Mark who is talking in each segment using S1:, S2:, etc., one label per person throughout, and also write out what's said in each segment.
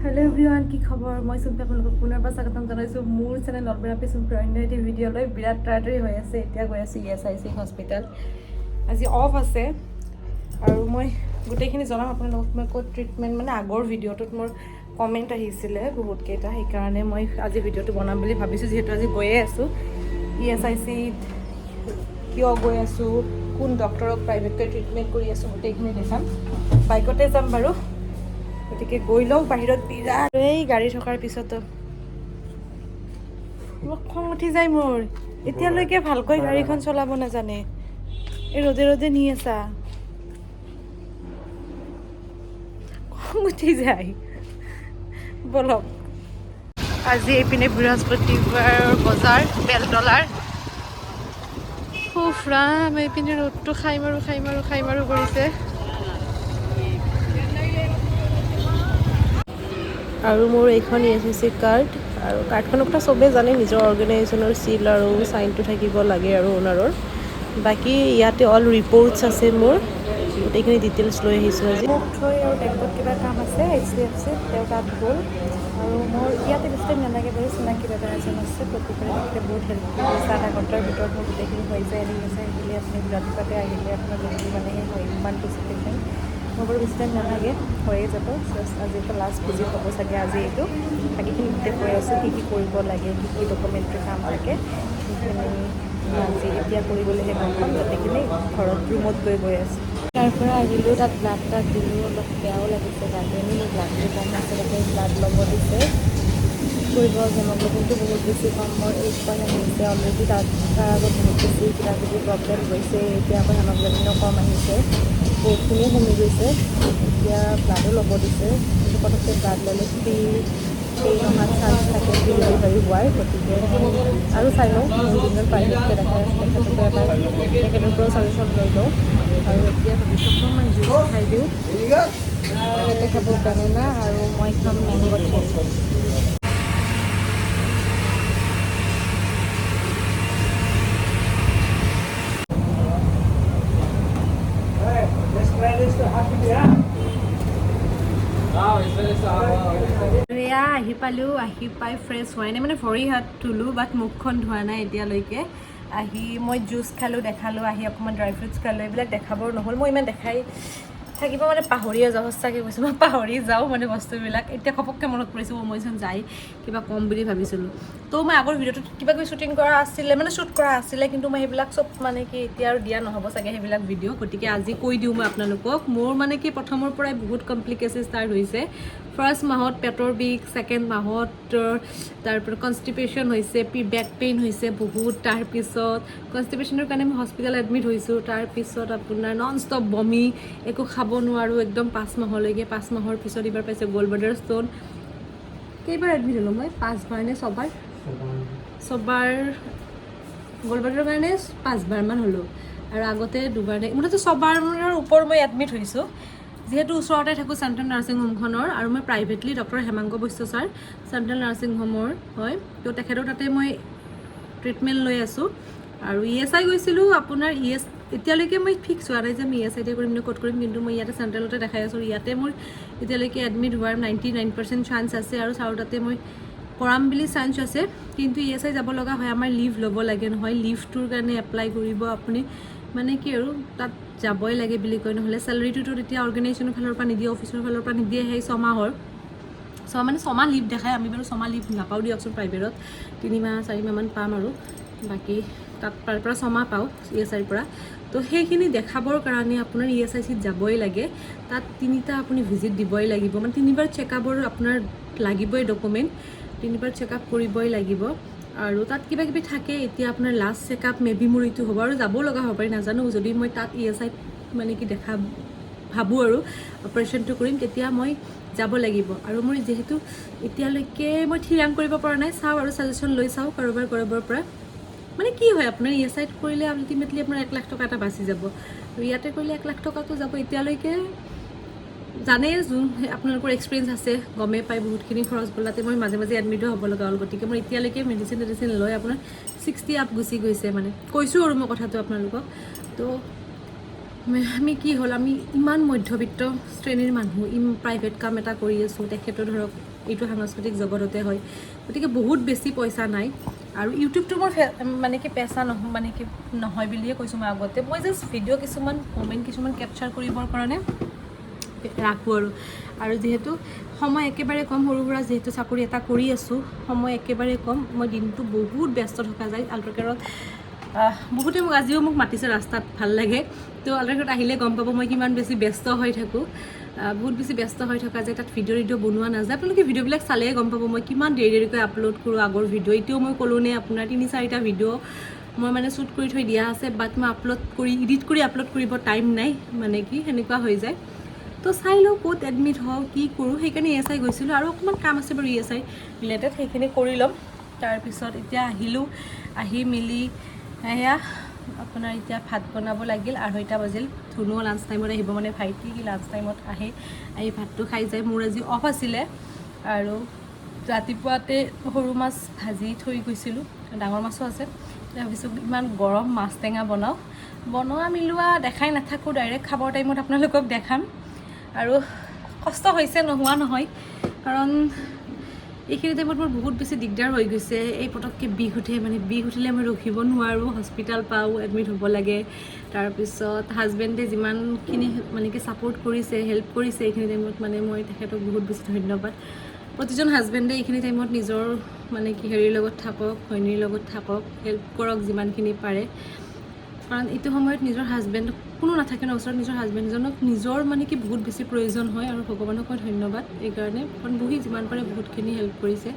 S1: Hello' everyone, কি খবৰ? মই চুম্পী, আপোনালোকক পুনৰবাৰ স্বাগতম জনাইছোঁ মোৰ চেনেল নলবাৰী চুম্পীৰ অন্য এটি ভিডিঅ'লৈ। বিৰাট তাড়াতাড়ি হৈ আছে। এতিয়া গৈ আছোঁ ইএছআইচি হস্পিটেল। আজি অফ আছে আৰু মই গোটেইখিনি জনাম আপোনালোকক মই ক'ত ট্ৰিটমেণ্ট, মানে আগৰ ভিডিঅ'টোত মোৰ কমেণ্ট আহিছিলে বহুতকেইটা, সেইকাৰণে মই আজি ভিডিঅ'টো বনাম বুলি ভাবিছোঁ। যিহেতু আজি গৈয়ে আছোঁ, ইএছআইচিত কিয় গৈ আছোঁ, কোন ডক্টৰক প্ৰাইভেটকৈ ট্ৰিটমেণ্ট কৰি আছোঁ, গোটেইখিনি দেখাম। বাইকতে যাম বাৰু, গতিকে গৈ লওঁ। বাহিৰত বিৰাট এই গাড়ী থকাৰ পিছতো মোক খং উঠি যায় মোৰ। এতিয়ালৈকে ভালকৈ গাড়ীখন চলাব নাজানে। এই ৰ'দে ৰ'দে নি আছা, খং উঠি যায়। ব'লক। আজি এইপিনে বৃহস্পতিবাৰৰ বজাৰ বেলতলাৰ। উফ ৰাম, এইপিনে ৰ'দটো খাই মাৰো খাই মাৰো খাই মাৰো কৰিছে। আৰু মোৰ এইখন ইএছআইচি কাৰ্ড, আৰু কাৰ্ডখনৰ কথা চবেই জানে, নিজৰ অৰ্গেনাইজেশ্যনৰ চিল আৰু চাইনটো থাকিব লাগে আৰু অ'নাৰৰ। বাকী ইয়াতে অল ৰিপৰ্টছ আছে, মোৰ গোটেইখিনি ডিটেইলছ লৈ আহিছোঁ আজি। মোক থৈ আৰু বেংকত কিবা কাম আছে এইচডিএফচিত, তেওঁ তাত গ'ল আৰু মোৰ ইয়াতে বেছি টাইম নালাগে বাৰু। চিনাকি দাদা এজন আছে প্ৰতিবাৰে, তেখেতে বহুত হেল্প কৰিছে। আধা ঘণ্টাৰ ভিতৰত মোৰ গোটেইখিনি হৈ যায়। এনে আছে বুলি আপুনি ৰাতিপুৱাতে আহিলে আপোনাৰ গধূলি মানেহে হয়, ইমান বেছি পেচেণ্ট। মোৰ বাৰু বেছি টাইম নালাগে, হৈয়ে যাব। জাষ্ট আজি এটা লাষ্ট ভিজিট হ'ব চাগে আজি এইটো। বাকীখিনি গোটেই কৈ আছোঁ, কি কি কৰিব লাগে, কি কি ডকুমেণ্টৰী কাম থাকে, সেইখিনি আজি এতিয়া কৰিবলৈহে গম পাম। গোটেইখিনি ঘৰত ৰুমত গৈ গৈ আছোঁ। তাৰ পৰা আহিলোঁ, তাত ব্লাড তাত দিলোঁ। অলপ বেয়াও লাগিছে গাটো। এনেই মোৰ ব্লাডটো কম আছে, তাতে ব্লাড ল'ব দিছে কৰিব। হেমগ্ল'বিনটো বহুত বেছি কম মোৰ, 8 পইণ্ট আহিছে অলৰেডি। তাত তাৰ আগত বহুত বেছি কিবা কিবি প্ৰব্লেম গৈছে, এতিয়া আকৌ হেমগ্ল'বিনো কম আহিছে, বহুতখিনিয়ে কমি গৈছে। এতিয়া ব্লাডো ল'ব দিছে, কিন্তু পটককৈ ব্লাড ল'লে প্ৰি পেইন অহাৰ চান্স থাকে, প্ৰি ডেলিভাৰী হোৱাৰ। গতিকে মই আৰু চাই লওঁ। মই যোনজন প্ৰাইভেটকৈ দেখাই আছোঁ, তেখেতকো এবাৰ তেখেতৰ পৰাও ছাজেশ্যন লৈ লওঁ। আৰু এতিয়া ভাবিছোঁ অকণমান জুচ খাই দিওঁ। তেখেতে খাব বেনানা আৰু মই খাম মেংগ শ্বেক। এয়া আহি পালোঁ। আহি পাই ফ্ৰেছ হোৱাই নাই, মানে ভৰি হাত ধুলোঁ, বাট মুখখন ধোৱা নাই এতিয়ালৈকে। আহি মই জুচ খালোঁ, দেখালোঁ। আহি অকণমান ড্ৰাই ফ্ৰুটছ খালোঁ। এইবিলাক দেখাবৰ নহ'ল। মই ইমান দেখাই থাকিব মানে পাহৰিয়ে যাওঁ, সঁচাকৈ কৈছোঁ, মই পাহৰি যাওঁ মানে বস্তুবিলাক। এতিয়া ঘপককৈ মনত পৰিছে, অ' মইচোন যাই কিবা ক'ম বুলি ভাবিছিলোঁ। তো মই আগৰ ভিডিঅ'টোত কিবা কিবি শ্বুটিং কৰা আছিলে, মানে শ্বুট কৰা আছিলে, কিন্তু মই সেইবিলাক চব মানে কি এতিয়া আৰু দিয়া নহ'ব চাগে সেইবিলাক ভিডিঅ'। গতিকে আজি কৈ দিওঁ মই আপোনালোকক। মোৰ মানে কি প্ৰথমৰ পৰাই বহুত কমপ্লিকেশ্যন ষ্টাৰ্ট হৈছে। ফাৰ্ষ্ট মাহত পেটৰ বিষ, ছেকেণ্ড মাহত তাৰপৰা কনষ্টিপেশ্যন হৈছে, বেক পেইন হৈছে বহুত। তাৰপিছত কনষ্টিপেশ্যনৰ কাৰণে মই হস্পিটেল এডমিট হৈছোঁ। তাৰপিছত আপোনাৰ নন ষ্টপ বমি, একো খাব নোৱাৰোঁ একদম 5 মাহলৈকে। 5 মাহৰ পিছত এইবাৰ পাইছে গ'ল্ড ব্লাডাৰ ষ্ট'ন। কেইবাৰ এডমিট হ'লোঁ মই? পাঁচবাৰ নে ছবাৰ? ছবাৰ। গ'ল্ড ব্লাডাৰৰ কাৰণে পাঁচবাৰমান হ'লোঁ আৰু আগতে দুবাৰ নে মুঠতে ছবাৰমানৰ ওপৰ মই এডমিট হৈছোঁ। যিহেতু ওচৰতে থাকোঁ চেণ্ট্ৰেল নাৰ্ছিং হোমখনৰ, আৰু মই privately doctor Hemanga Baishya sir, central nursing হোমৰ হয়, তো তেখেতৰ তাতে মই ট্ৰিটমেণ্ট লৈ আছোঁ। আৰু ইএছআই গৈছিলোঁ আপোনাৰ এতিয়ালৈকে মই ফিক্স হোৱা নাই যে মই ইএছআইতে কৰিম নে ক'ত কৰিম, কিন্তু মই ইয়াতে চেণ্ট্ৰেলতে দেখাই আছোঁ। ইয়াতে মোৰ এতিয়ালৈকে এডমিট হোৱাৰ 99% চান্স আছে আৰু ছাৰৰ তাতে মই কৰাম বুলি চান্স আছে। কিন্তু ইএছআই যাব লগা হয়, আমাৰ লিভ ল'ব লাগে নহয়, লিভটোৰ কাৰণে এপ্লাই কৰিব আপুনি, মানে কি আৰু তাত যাবই লাগে বুলি কয়, নহ'লে চেলাৰীটোতো তেতিয়া অৰ্গেনাইজেশ্যনৰ ফালৰ পৰা নিদিয়ে, অফিচৰ ফালৰ পৰা নিদিয়ে। সেই ছমাহৰ ছমাহ, মানে ছমাহ লিভ দেখায়। আমি বাৰু ছমাহ লিভ নাপাওঁ দিয়কচোন প্ৰাইভেটত, 3 মাহ 4 মাহমান পাম আৰু বাকী তাত তাৰ পৰা ছমাহ পাওঁ ইএছআইৰ পৰা। তো সেইখিনি দেখাবৰ কাৰণে আপোনাৰ ইএছআইচিত যাবই লাগে। তাত তিনিটা আপুনি ভিজিট দিবই লাগিব, মানে তিনিবাৰ চেকআপৰ আপোনাৰ লাগিবই ডকুমেণ্ট, তিনিবাৰ চেকআপ কৰিবই লাগিব আৰু তাত কিবা কিবি থাকে। এতিয়া আপোনাৰ লাষ্ট চেকআপ মে বি মোৰ এইটো হ'ব আৰু যাব লগা হ'ব পাৰে, নাজানো। যদি মই তাত ইএছআইত মানে কি দেখা ভাবোঁ আৰু অপাৰেশ্যনটো কৰিম, তেতিয়া মই যাব লাগিব। আৰু মোৰ যিহেতু এতিয়ালৈকে মই থিৰাং কৰিব পৰা নাই, চাওঁ আৰু ছাজেশ্যন লৈ চাওঁ কাৰোবাৰ কাৰোবাৰ পৰা। মানে কি হয়, আপোনাৰ ইএছআইত কৰিলে আল্টিমেটলি আপোনাৰ 1 লাখ টকা এটা বাচি যাব আৰু ইয়াতে কৰিলে 1 লাখ টকাটো যাব। এতিয়ালৈকে জানেই যোন আপোনালোকৰ এক্সপিৰিয়েঞ্চ আছে, গমেই পায় বহুতখিনি খৰচ গ'ল। তাতে মই মাজে মাজে এডমিটো হ'ব লগা হ'ল। গতিকে মই এতিয়ালৈকে মেডিচিন চেডিচিন লৈ আপোনাৰ 60 আপ গুচি গৈছে। মানে কৈছোঁ আৰু মই কথাটো আপোনালোকক। তো আমি কি হ'ল, আমি ইমান মধ্যবিত্ত শ্ৰেণীৰ মানুহ, প্ৰাইভেট কাম এটা কৰি আছোঁ, তেখেতো ধৰক এইটো সাংস্কৃতিক জগততে হয়, গতিকে বহুত বেছি পইচা নাই। আৰু ইউটিউবটো মোৰ মানে কি পেচা নহয়, মানে কি নহয় বুলিয়ে কৈছোঁ মই আগতে। মই জাষ্ট ভিডিঅ' কিছুমান, মমেণ্ট কিছুমান কেপচাৰ কৰিবৰ কাৰণে ৰাখোঁ আৰু। আৰু যিহেতু সময় একেবাৰে কম, সৰু সুৰা যিহেতু চাকৰি এটা কৰি আছোঁ, সময় একেবাৰে কম, মই দিনটো বহুত ব্যস্ত থকা যায়। আল্ট্ৰাকেয়াৰত বহুতে মোক আজিও মোক মাতিছে ৰাস্তাত, ভাল লাগে। তো আল্ট্ৰাকেয়াৰত আহিলে গম পাব মই কিমান বেছি ব্যস্ত হৈ থাকোঁ। বহুত বেছি ব্যস্ত হৈ থকা যায়, তাত ভিডিঅ' ভিডিঅ' বনোৱা নাযায়। আপোনালোকে ভিডিঅ'বিলাক চালেই গম পাব মই কিমান দেৰি দেৰিকৈ আপলোড কৰোঁ আগৰ ভিডিঅ'। এতিয়াও মই ক'লোঁ নে আপোনাৰ 3-4টা ভিডিঅ' মই মানে শ্বুট কৰি থৈ দিয়া আছে, বাট মই আপলোড কৰি এডিট কৰি আপলোড কৰিব টাইম নাই, মানে কি সেনেকুৱা হৈ যায়। তো চাই লওঁ ক'ত এডমিট হওঁ, কি কৰোঁ। সেইকাৰণে ESI গৈছিলোঁ আৰু অকণমান কাম আছে বাৰু ESI related, সেইখিনি কৰি ল'ম। তাৰপিছত এতিয়া আহিলোঁ, আহি মেলি এয়া আপোনাৰ এতিয়া ভাত বনাব লাগিল। 2:30 বাজিল। ধুনুও লাঞ্চ টাইমত আহিব, মানে ভাইটি কি লাঞ্চ টাইমত আহে, আহি ভাতটো খাই যায়। মোৰ আজি অফ আছিলে আৰু ৰাতিপুৱাতে সৰু মাছ ভাজি থৈ গৈছিলোঁ, ডাঙৰ মাছো আছে। ভাবিছোঁ ইমান গৰম মাছ টেঙা বনাওঁ। বনোৱা মিলোৱা দেখাই নাথাকোঁ, ডাইৰেক্ট খাবৰ টাইমত আপোনালোকক দেখাম। আৰু কষ্ট হৈছে নোহোৱা নহয়, কাৰণ এইখিনি টাইমত মোৰ বহুত বেছি দিগদাৰ হৈ গৈছে। এই পটককৈ বিষ উঠে, মানে বিষ উঠিলে মই ৰখিব নোৱাৰোঁ, হস্পিটেল পাওঁ, এডমিট হ'ব লাগে। তাৰপিছত হাজবেণ্ডে যিমানখিনি মানে কি ছাপৰ্ট কৰিছে, হেল্প কৰিছে এইখিনি টাইমত, মানে মই তেখেতক বহুত বেছি ধন্যবাদ। প্ৰতিজন হাজবেণ্ডে এইখিনি টাইমত নিজৰ মানে কি হেৰিৰ লগত থাকক, ঘৈণীৰ লগত থাকক, হেল্প কৰক যিমানখিনি পাৰে। কাৰণ এইটো সময়ত নিজৰ হাজবেণ্ড কোনো নাথাকে ন ওচৰত, নিজৰ হাজবেণ্ডজনক নিজৰ মানে কি বহুত বেছি প্ৰয়োজন হয়। আৰু ভগৱানক মই ধন্যবাদ এইকাৰণে, কাৰণ বহি যিমান পাৰে বহুতখিনি হেল্প কৰিছে।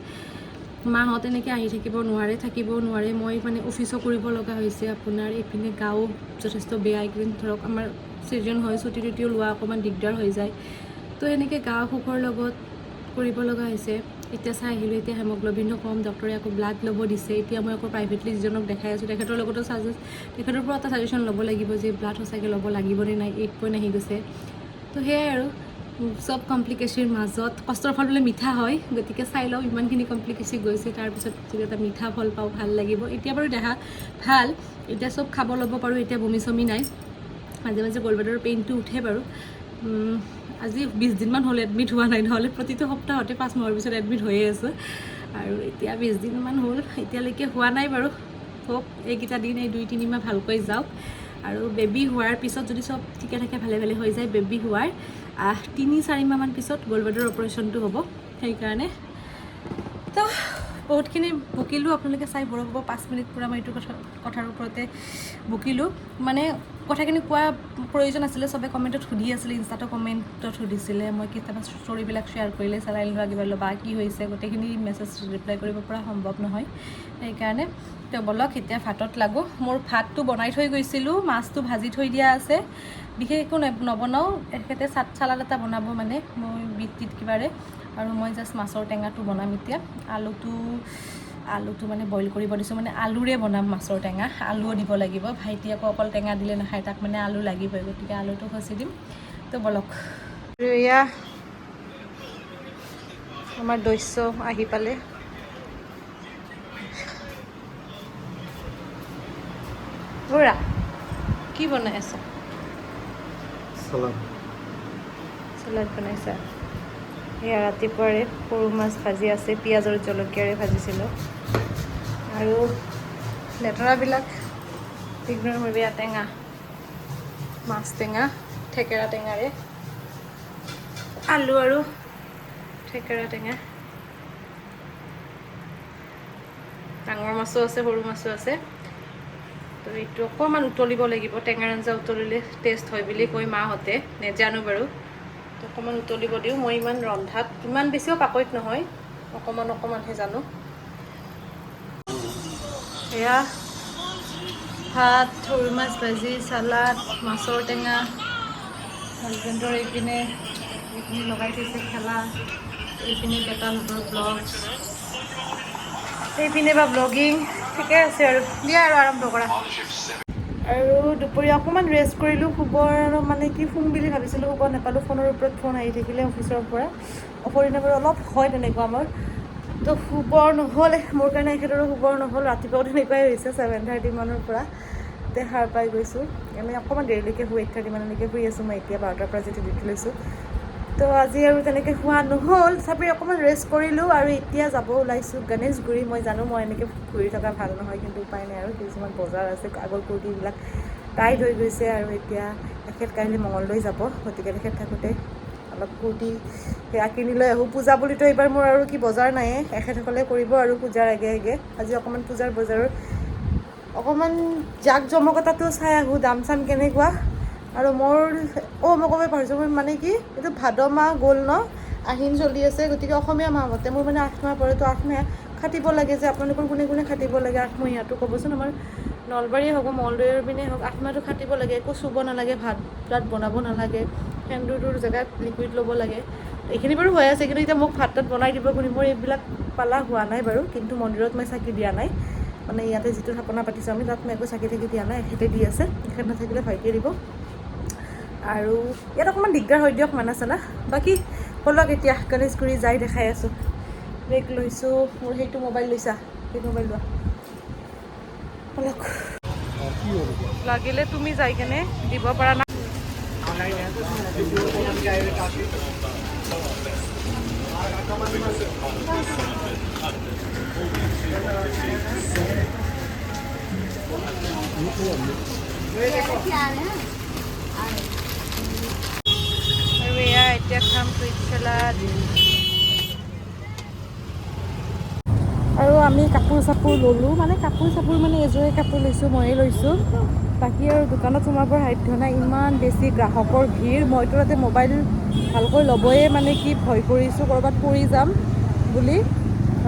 S1: মাহঁত এনেকৈ আহি থাকিব নোৱাৰে, থাকিবও নোৱাৰে। মই মানে অফিচো কৰিব লগা হৈছে আপোনাৰ, এইপিনে গাও যথেষ্ট বেয়া এইকেইদিন, ধৰক আমাৰ ছিজন হয়, ছুটি টুটিও লোৱা অকণমান দিগদাৰ হৈ যায়। তো এনেকৈ গা অসুখৰ লগত কৰিব লগা হৈছে। এতিয়া চাই আহিলোঁ, এতিয়া হেমগ্ল'বিনো কম, ডক্টৰে আকৌ ব্লাড ল'ব দিছে। এতিয়া মই আকৌ প্ৰাইভেটলি যিজনক দেখাই আছোঁ তেখেতৰ লগতো তেখেতৰ পৰা এটা ছাজেশ্যন ল'ব লাগিব যে ব্লাড সঁচাকৈ ল'ব লাগিবনে নাই, 8 পইণ্ট আহি গৈছে। তো সেয়াই আৰু চব কমপ্লিকেশ্যনৰ মাজত কষ্টৰ ফল বোলে মিঠা হয়, গতিকে চাই লওঁ ইমানখিনি কমপ্লিকেশ্যন গৈছে, তাৰপিছত যদি এটা মিঠা ফল পাওঁ ভাল লাগিব। এতিয়া বাৰু দেহা ভাল, এতিয়া চব খাব ল'ব পাৰোঁ, এতিয়া বমি চমি নাই। মাজে মাজে গলব্লাডাৰৰ পেইনটো উঠে বাৰু। আজি 20 দিনমান হ'ল এডমিট হোৱা নাই, নহ'লে প্ৰতিটো সপ্তাহতে 5 মাহৰ পিছত এডমিট হৈয়ে আছোঁ। আৰু এতিয়া 20 দিনমান হ'ল, এতিয়ালৈকে হোৱা নাই বাৰু। হওক এইকেইটা দিন, এই 2-3 মাহ ভালকৈ যাওক। আৰু বেবী হোৱাৰ পিছত যদি চব ঠিকে থাকে, ভালে ভালে হৈ যায়, বেবী হোৱাৰ 3-4 মাহমান পিছত গলব্লাডাৰ অপাৰেশ্যনটো হ'ব। সেইকাৰণে তো বহুতখিনি বকিলোঁ, আপোনালোকে চাই বৰ হ'ব। 5 মিনিট পূৰা মই এইটো কথাৰ ওপৰতে বকিলোঁ। মানে কথাখিনি কোৱা প্ৰয়োজন আছিলে, চবে কমেণ্টত সুধি আছিলে, ইনষ্টাতো কমেণ্টত সুধিছিলে। মই কেতিয়াবা ষ্টৰিবিলাক শ্বেয়াৰ কৰিলে চেলাইন লোৱা কিবা ল'বা কি হৈছে, গোটেইখিনি মেছেজ ৰিপ্লাই কৰিব পৰা সম্ভৱ নহয়, সেইকাৰণে। তো ব'লক এতিয়া ভাতত লাগোঁ। মোৰ ভাতটো বনাই থৈ গৈছিলোঁ, মাছটো ভাজি থৈ দিয়া আছে, বিশেষ একো নবনাওঁ। এখেতে চালাড এটা বনাব, মানে মই বিট টিট কিবাৰে, আৰু মই জাষ্ট মাছৰ টেঙাটো বনাম এতিয়া। আলুটো মানে বইল কৰিব দিছোঁ, মানে আলুৰে বনাম মাছৰ টেঙা, আলুও দিব লাগিব। ভাইটি আকৌ অকল টেঙা দিলে নাখায়, তাক মানে আলু লাগিবই, গতিকে আলুটো খচি দিম। তো ব'লক। আৰু এয়া আমাৰ দস্য আহি পালে। বৰা কি বনাই আছা?
S2: চালাড।
S1: চালাড বনাইছা? এয়া ৰাতিপুৱাৰে সৰু মাছ ভাজি আছে, পিঁয়াজ আৰু জলকীয়াৰে ভাজিছিলোঁ। আৰু লেতেৰাবিলাক ইগন'ৰ কৰিবি। টেঙা মাছ, টেঙা থেকেৰা টেঙাৰে আলু আৰু থেকেৰা টেঙা। ডাঙৰ মাছো আছে, সৰু মাছো আছে। তো এইটো অকণমান উতলিব লাগিব। টেঙাৰ আঞ্জা উতলিলে টেষ্ট হয় বুলি কয় মাহঁতে, নেজানো বাৰু। তো অকণমান উতলিব দিওঁ। মই ইমান ৰন্ধাত ইমান বেছিও পাকৈত নহয়, অকণমান অকণমানহে জানো। এয়া ভাত, সৰু মাছ ভাজি, চালাড, মাছৰ টেঙা। হাজবেণ্ডৰ এইপিনে এইখিনি লগাই থৈছে খেলা, এইপিনে বেটাহঁতৰ ব্লগ, এইপিনে বা ব্লগিং। ঠিকে আছে আৰু দিয়া আৰু আৰম্ভ কৰা। আৰু দুপৰীয়া অকণমান ৰেষ্ট কৰিলোঁ। শুবৰ মানে কি শুম বুলি ভাবিছিলোঁ, শুব নাপালোঁ। ফোনৰ ওপৰত ফোন আহি থাকিলে অফিচৰ পৰা। অফৰ দিনা বাৰু অলপ হয় তেনেকুৱা আমাৰ। তো শুবৰ নহ'ল মোৰ কাৰণে, এখেতৰো শুবৰ নহ'ল। ৰাতিপুৱাও তেনেকুৱাই হৈছে, 7:30 মানৰ পৰা। উঠোঁতে সাৰ পাই গৈছোঁ। আমি অকণমান দেৰিলৈকে শুই, 8:30 মানলৈকে শুই আছোঁ মই এতিয়া, 12টাৰ পৰা যিটো ডিউটি লৈছোঁ। তো আজি আৰু তেনেকৈ শোৱা নহ'ল। তথাপি অকণমান ৰেষ্ট কৰিলোঁ আৰু এতিয়া যাব ওলাইছোঁ গণেশগুৰি। মই জানো মই এনেকৈ ঘূৰি থকা ভাল নহয়, কিন্তু উপায় নাই আৰু, কিছুমান বজাৰ আছে। আগৰ কুৰ্তিবিলাক টাইট হৈ গৈছে আৰু এতিয়া এখেত কাইলৈ মঙলদৈ যাব, গতিকে তেখেত থাকোঁতে অলপ কুৰ্তি সেয়া কিনি লৈ আহোঁ। পূজা বুলিতো এইবাৰ মোৰ আৰু কি বজাৰ নাইয়ে, এখেতসকলে কৰিব আৰু পূজাৰ আগে আগে। আজি অকণমান পূজাৰ বজাৰৰ অকণমান জাক জমকতাটো চাই আহোঁ, দাম চাম কেনেকুৱা। আৰু মোৰ মই ক'ব পাৰিছোঁ, মই মানে কি এইটো ভাদ মাহ গ'ল ন, আহিন চলি আছে, গতিকে অসমীয়া মাহ মতে মোৰ মানে 8 মাহ পৰে। তো 8 মাহ খাটিব লাগে যে, আপোনালোকৰ কোনে কোনে খাটিব লাগে আঠমহীয়াটো ক'বচোন। আমাৰ নলবাৰীয়ে হওক, মঙলদৈৰ পিনে হওক, 8 মাহটো খাটিব লাগে, একো চুব নালাগে, ভাত তাত বনাব নালাগে, সেন্দুৰটোৰ জেগাত লিকুইড ল'ব লাগে। এইখিনি বাৰু হৈ আছে, কিন্তু এতিয়া মোক ভাত তাত বনাই দিব কোনে? মোৰ এইবিলাক পালা হোৱা নাই বাৰু, কিন্তু মন্দিৰত মই চাকি দিয়া নাই। মানে ইয়াতে যিটো থাপনা পাতিছোঁ আমি, তাত মই একো চাকি থাকি দিয়া নাই, এখেতে দি আছে। এখেত নাথাকিলে ভাইটিয়ে দিব। আৰু ইয়াত অকণমান দিগদাৰ হয় দিয়ক মানা চানা। বাকী ব'লক, এতিয়া গণেশগুৰি যাই দেখাই আছোঁ। বেগ লৈছোঁ মোৰ, সেইটো মোবাইল লৈছা, সেইটো মোবাইল লোৱা, ব'লক। লাগিলে তুমি যাই কেনে দিব পৰা নাই। আৰু এয়া এতিয়া খাম ফ্ৰুইট চালাড। আৰু আমি কাপোৰ চাপোৰ ল'লোঁ, মানে কাপোৰ চাপোৰ মানে এযোৰে কাপোৰ লৈছোঁ, ময়ে লৈছোঁ। বাকী আৰু দোকানত সোমাবৰ সাধ্য নাই, ইমান বেছি গ্ৰাহকৰ ভিৰ। মইতো তাতে মোবাইল ভালকৈ ল'বয়ে মানে কি ভয় কৰিছোঁ, ক'ৰবাত পৰি যাম বুলি।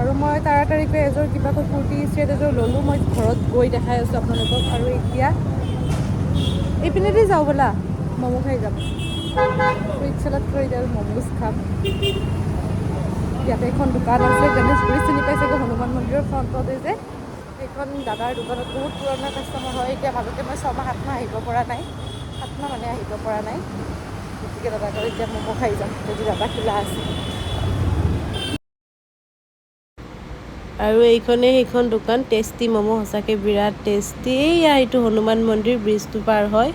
S1: আৰু মই তাৰাতাৰিকৈ এযোৰ কিবাকৈ কুৰ্তি ছেট এযোৰ ল'লোঁ। মই ঘৰত গৈ দেখাই আছোঁ আপোনালোকক। আৰু এতিয়া এইপিনেদি যাওঁ ব'লা, ম'ম' খাই যাম। ফ্ৰুইট চালাড কৰি আৰু ম'ম'জ খাম। ইয়াতে এখন দোকান আছে গণেশগুৰি, চিনি পাই চাগে, হনুমান মন্দিৰৰ ফ্ৰণ্টতে যে সেইখন দাদাৰ দোকানত বহুত পুৰণা কাষ্টমাৰ হয়। এতিয়া মাজতে মই 6 মাহ 7 মাহ আহিব পৰা নাই, 7 মাহ মানে আহিব পৰা নাই। গতিকে দাদাক এতিয়া ম'ম' খাই যাম, যদি দাদা খোলা আছে।
S3: আৰু এইখনেই সেইখন দোকান, টেষ্টি ম'ম', সঁচাকৈ বিৰাট টেষ্টি। এইয়া এইটো হনুমান মন্দিৰ ব্ৰিজটো পাৰ হয়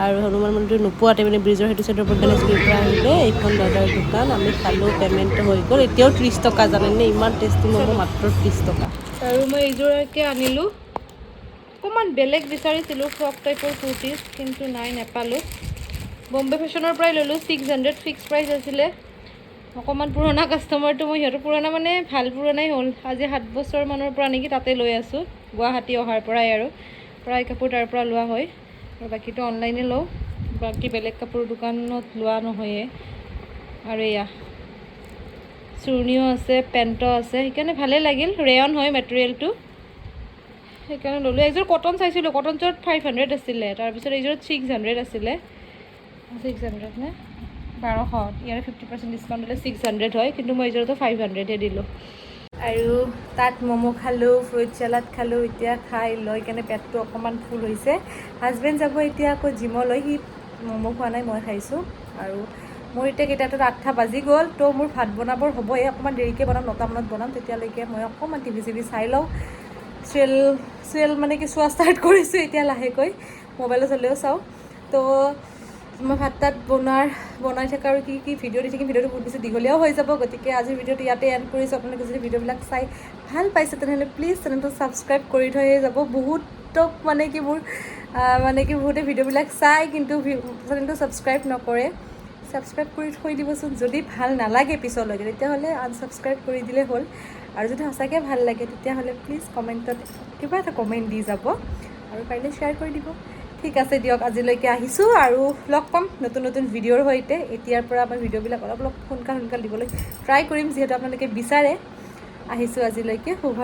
S3: আৰু হনুমান মন্দিৰ নোপোৱাতে, মানে ব্ৰিজৰ সেইটো চাইডৰ পৰা গণেশগুৰিৰ পৰা আহিলে এইখন দাদাৰ দোকান। আমি খালোঁ, পে'মেণ্টটো হৈ গ'ল। এতিয়াও 30 টকা, জানেনে? ইমান টেষ্টি ম'ম', মাত্ৰ 30 টকা।
S1: আৰু মই এইযোৰকে আনিলোঁ। অকণমান বেলেগ বিচাৰিছিলোঁ ফ্ৰক টাইপৰ কুৰ্তিজ, কিন্তু নাই, নেপালোঁ। বম্বে ফেশ্বনৰ পৰাই ল'লোঁ, 600 ফিক্স প্ৰাইচ আছিলে। অকণমান পুৰণা কাষ্টমাৰটো মই সিহঁতৰ, পুৰণা মানে ভাল পুৰণাই হ'ল, আজি 7 বছৰমানৰ পৰা নেকি তাতে লৈ আছোঁ, গুৱাহাটী অহাৰ পৰাই। আৰু প্ৰায় কাপোৰ তাৰ পৰা লোৱা হয় আৰু বাকীটো অনলাইনে লওঁ, বাকী বেলেগ কাপোৰ দোকানত লোৱা নহয়ে। আৰু এয়া চুৰ্ণিও আছে, পেণ্টো আছে, সেইকাৰণে ভালেই লাগিল। ৰেয়ন হয় মেটেৰিয়েলটো, সেইকাৰণে ল'লোঁ। এযোৰ কটন চাইছিলোঁ, কটনযোৰত 500 আছিলে, তাৰপিছত এইযোৰত 600 আছিলে। 600 নে 1200, ইয়াৰে 50% ডিছকাউণ্ট দিলে 600 হয়, কিন্তু মই এইযোৰতো 500হে দিলোঁ। আৰু তাত ম'ম' খালোঁ, ফ্ৰুইট চালাড খালোঁ। এতিয়া খাই লৈ কেনে পেটটো অকণমান ফুল হৈছে। হাজবেণ্ড যাব এতিয়া আকৌ জিমলৈ, সি ম'ম' খোৱা নাই, মই খাইছোঁ। আৰু মোৰ এতিয়া কেইটাত 8টা বাজি গ'ল, তো মোৰ ভাত বনাবৰ হ'বই, অকণমান দেৰিকৈ বনাম, 9টামানত বনাম। তেতিয়ালৈকে মই অকণমান টিভি চিভি চাই লওঁ। চিৰিয়েল চিৰিয়েল মানে কি চোৱা ষ্টাৰ্ট কৰিছোঁ এতিয়া লাহেকৈ, মোবাইলত হ'লেও চাওঁ। তো মই ভাত তাত বনাই থকা আৰু কি কি ভিডিঅ' দি থাকিম, ভিডিঅ'টো বহুত বেছি দীঘলীয়াও হৈ যাব। গতিকে আজিৰ ভিডিঅ'টো ইয়াতে এণ্ড কৰিছোঁ। আপোনালোকে যদি ভিডিঅ'বিলাক চাই ভাল পাইছে, তেনেহ'লে প্লিজ চেনেলটো ছাবস্ক্ৰাইব কৰি থৈয়ে যাব। বহুতক মানে কি মোৰ মানে কি বহুতে ভিডিঅ'বিলাক চাই, কিন্তু চেনেলটো ছাবস্ক্ৰাইব নকৰে। ছাবস্ক্ৰাইব কৰি থৈ দিবচোন। যদি ভাল নালাগে পিছলৈকে, তেতিয়াহ'লে আনছাবস্ক্ৰাইব কৰি দিলে হ'ল। আৰু যদি সঁচাকৈ ভাল লাগে, তেতিয়াহ'লে প্লিজ কমেণ্টত কিবা এটা কমেণ্ট দি যাব আৰু পাৰিলে শ্বেয়াৰ কৰি দিব। ঠিক আছে দিয়ক, আজিলৈকে আহিছোঁ আৰু লগ পাম নতুন নতুন ভিডিঅ'ৰ সৈতে। এতিয়াৰ পৰা আমাৰ ভিডিঅ'বিলাক অলপ অলপ সোনকাল সোনকাল দিবলৈ ট্ৰাই কৰিম, যিহেতু আপোনালোকে বিচাৰে। আহিছোঁ আজিলৈকে, শুভ